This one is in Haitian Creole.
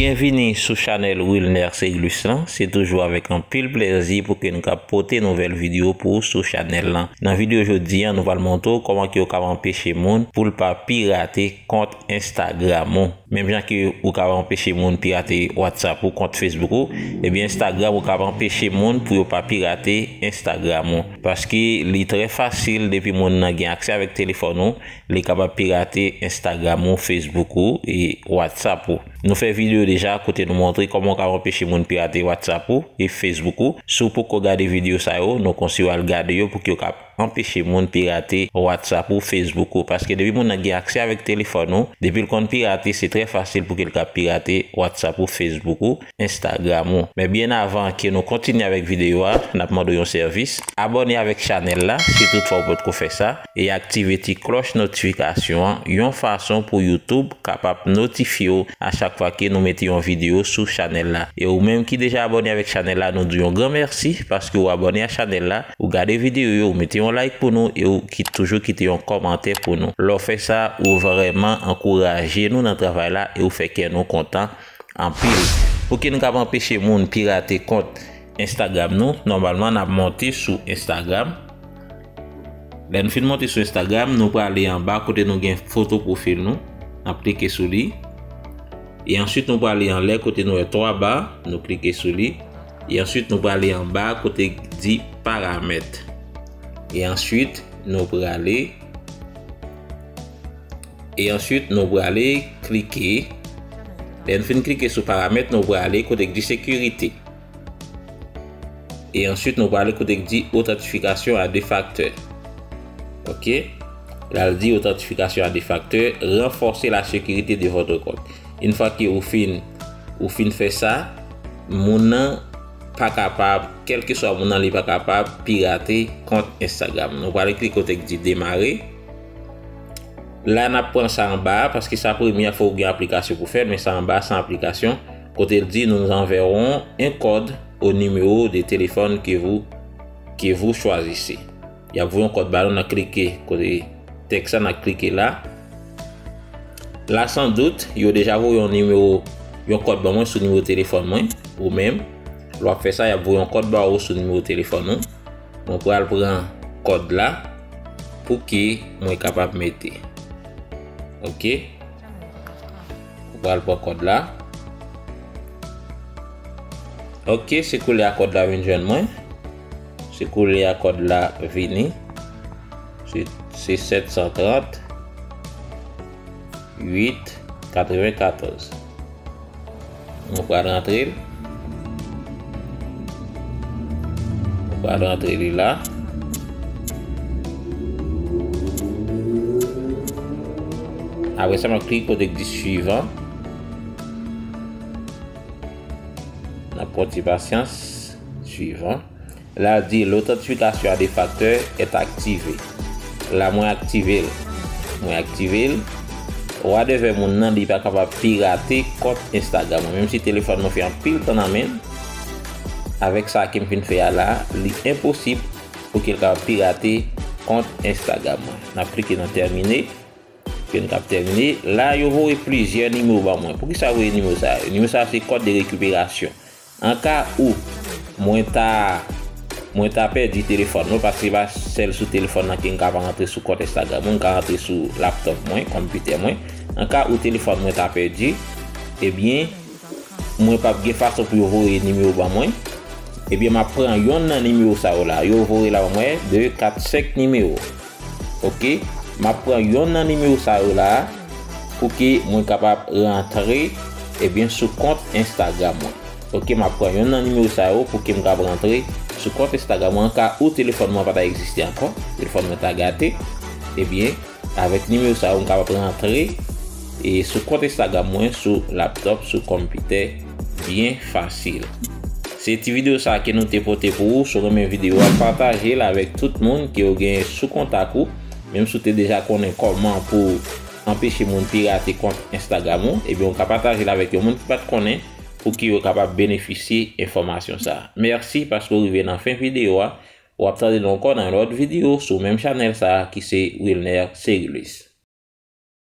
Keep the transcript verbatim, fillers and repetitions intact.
Byenvini sou chanèl Wilner Serilus lan. Se toujou avèk anpil plèzi pou ke nou ka pote nouvèl videyo pou ou sou chanèl lan. Nan videyo jodi a, nou pral montre w kòman ke w ka anpeche moun pou l pa pirate kont Instagram ou. Menm jan ke ou ka anpeche moun pirate WhatsApp ou, kont Facebook ou, ebyen Instagram ou ka anpeche moun pou yo pa pirate Instagram ou. Paske li trè fasil depi moun nan gen aksè avèk telefòn ou, li kapab pirate Instagram ou, Facebook ou e WhatsApp ou. Nou fè videyo deja kote nou montre kòman w ka anpeche moun pirate WhatsApp ou e Facebook ou. Si w poko gade videyo sa yo, nou konseye w al gade yo pou ke w ka anpeche moun pirate WhatsApp ou, Facebook ou. Paske depi moun nan gen aksè avèk telefòn ou, depi l konn pirate, se trè fasil pou ke l ka pirate WhatsApp ou, Facebook ou, Instagram ou. Men byen avan ke nou kontinye avèk videyo a, n ap mande w yon sèvis. Abòne avèk chanèl la, si toutfwa ou potko fè sa, e aktive ti klòch notifikasyon an, yon fason pou YouTube kapab notifye w a chak fwa ke nou mete yon videyo sou chanèl la. E ou menm ki deja abòne avèk chanèl la, nou di w yon gran mèsi paske w abòne a chanèl la, ou gade videyo yo, ou mete yon like pou nou e ou ki toujou kite yon kòmantè pou nou. Lè w fè sa, ou vrèman ankouraje nou nan travay la e ou fè kè nou kontan anpil. Pou ke nou kapab anpeche moun pirate kont Instagram nou, nòmalman n ap monte sou Instagram. Lè nou fin monte sou Instagram, nou prale anba kote nou gen foto pwofil nou. N ap klike sou li. E answit, nou prale anlè kote nou wè twa ba, nou klike sou li. E answit, nou prale anba kote k di paramèt. E answit, nou prale. E answit, nou prale klike. Lè n fin klike sou paramèt, nou prale kote k di sekirite. E answit, nou prale kote k di authentification à deux facteurs. Ok? La l di authentification à deux facteurs, renforcer la sécurité de votre compte. Une fois ke ou fin, ou fin fè sa, moun nan pa kapab, kèlkeswa moun nan, li pa kapab pirate kont Instagram. Nou prale klike kote k di demare. La, n ap pran sa anba a, paske sa premye a, fò w gen aplikasyon pou fè l, men sa anba a, san aplikasyon. Kote l di, nous enverrons un code au numéro de téléphone que vous, que vous choisissez. Y ap voye yon kòd ba nou, n ap klike kote tèks la, n ap klike la. La, san dout, yo deja voye yon nimewo, yon kòd ban mwen sou nimewo telefòn mwen, ou menm. Lè w ap fè sa, y ap voye yon kòd ba ou sou nimewo telefòn ou. Mwen pral pran kòd la pou ke mwen kapab mete. Ok. Mwen pral pran kòd la. Ok, se koulye a kòd la vin jwenn mwen. Se koulye a kòd la vini. Se, se sèt san trant uit katrevenkatòz. Nou pral rantre l. Nou pral rantre li la. Apre sa, m ap klike kote k di suivant. N ap pran ti pasyans. Suivant. La di, l'authentification à deux facteurs est activée. La, mwen aktive l. Mwen aktive l. Wadèvè moun nan, li pa kapab pirate kont Instagram mwen. Menm si telefòn mwen fè anpil tan nan men l, avèk sa ke m fin fè a la, li enposib pou ke l kapab pirate kont Instagram mwen. N ap klike nan tèmine. Ke n t ap tèmine. La, yo voye plizyè nimewo ban mwen. Poukisa yo voye nimewo sa yo? Nimewo sa yo se kòd de rekiperasyon. An ka ou mwen ta, mwen ta pèdi telefòn mwen, paske se pa sèl sou telefòn nan ke m ka pa rantre sou kont Instagram mwen, m ka rantre sou laptòp mwen, konpitè mwen. An ka ou telefòn mwen ta pèdi, ebyen, mwen p ap gen fason pou yo voye nimewo ban mwen. Ebyen, m ap pran yonn nan nimewo sa yo la. Yo voye la ban mwen, de, kat, senk nimewo. Ok, m ap pran yonn nan nimewo sa yo la pou ke mwen kapab rantre, ebyen, sou kont Instagram mwen. Ok, m ap pran yonn nan nimewo sa yo pou ke m kapab rantre sou kont Instagram mwen. An ka ou telefòn mwen pa ta egziste ankò, telefòn mwen ta gate, ebyen, avèk nimewo sa yo, m kapab rantre e sou kont Instagram mwen, sou laptòp, sou konpitè, byen fasil. Se ti videyo sa ke nou te pote pou ou. Si w renmen videyo a, pataje l avèk tout moun ke w gen sou kontak ou. Menm si w te deja konnen kòman pou anpeche moun pirate kont Instagram ou, ebyen, w ka pataje l avèk yon moun ki pa t konnen pou ke yo kapab benefisye enfòmasyon sa a. Mèsi paske w rive nan fen videyo a. W ap tande nou ankò nan yon lòt videyo sou menm chanèl sa a ki se Wilner Cérilus.